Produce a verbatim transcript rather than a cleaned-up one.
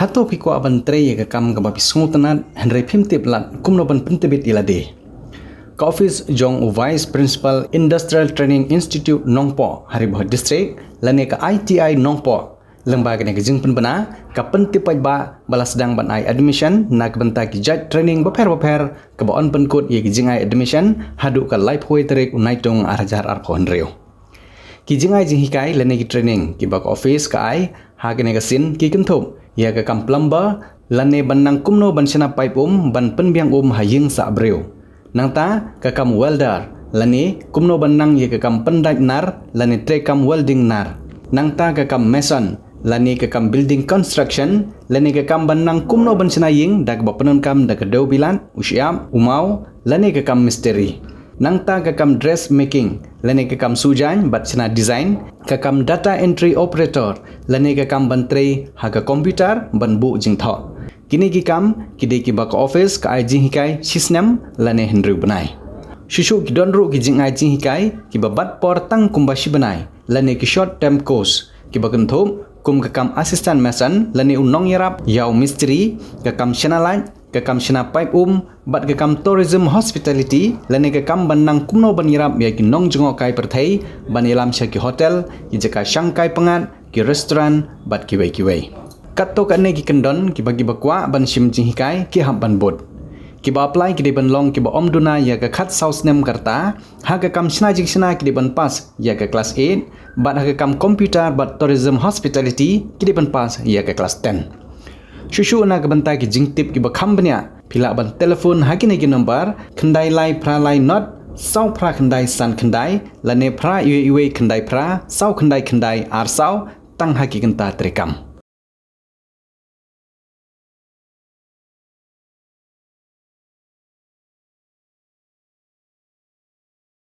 Hato phi kwah ban trei ïa ka kam kaba phi sngewtynnat hynrei phim tip lad kumno ban pyntbit ïa lade? Ka office jong u Vice Principal Industrial Training Institute Nongpoh ha Ri Bhoi District lane ka I T I Nongpoh, lyngba kane ka jingpynbna ka pyntip paidbah ba la sdang ban ai admission na ka bynta ki jait training bapher bapher kaba yn pynkut ïa ki jingai admission haduh ka laiphew tarik u Naitung ar hajar arphew hynriew. Ki jingai jinghikai lane ki training kiba ka office ka ai ha kane ka sien ki kynthup ïa ka kam plumber lane ban nang kumno ban shna paip um ban pynbiang um ha ïing sah briew. Nangta ka kam welder lane kumno ban nang ïa ka kam pyndait nar lane trei kam welding nar. Nangta ka kam mason lane ka kam building construction lane ka kam ban nang kumno ban shna ïing da kaba pyndonkam da ka dew bilat, u shyiap, u maw lane ka kam mistri. Nangta ka kam dressmaking lane ka kam sujain bad shna design, ka kam data entry operator lane ka kam ban trei ha ka computer ban buh jingthoh. Kine ki kam ki dei kiba ka office ka ai jinghikai shisnem lane hynriew bnai. Shuh shuh ki don ruh ki jingai jinghikai kiba bat por tang kumba shi bnai lane ki short term course kiba kynthup kum ka kam assistant mason lane u nongïarap ïa u mistri, ka kam shna light, ka kam shna paip um bad ka kam tourism hospitality lane ka kam ban nang kumno ban ïarap ïa ki nongjngohkai pyrthei ban ïalam sha ki hotel, ki jaka shangkai pyngngad, ki restaurant bad kiwei kiwei. Katto katne ki kyndon kiba kiba kwah ban shim jinghikai ki hap ban bud. Kiba apply ki dei ban long kiba ym duna ïa ka khatsaw snem ka rta, ha ka kam shna jingshna ki dei ban pass ïa ka class eight bad ha ka kam computer bad tourism hospitality ki dei ban pass ïa ka class ten. Shuh shuh na ka bynta ki jingtip kiba kham bniah phi lah ban telephone ha kine ki number: khyndai lai phra lai nod saw phra khyndai san khyndai lane phra iwei iwei khyndai phra saw khyndai khyndai ar saw tang ha ki kynta treikam.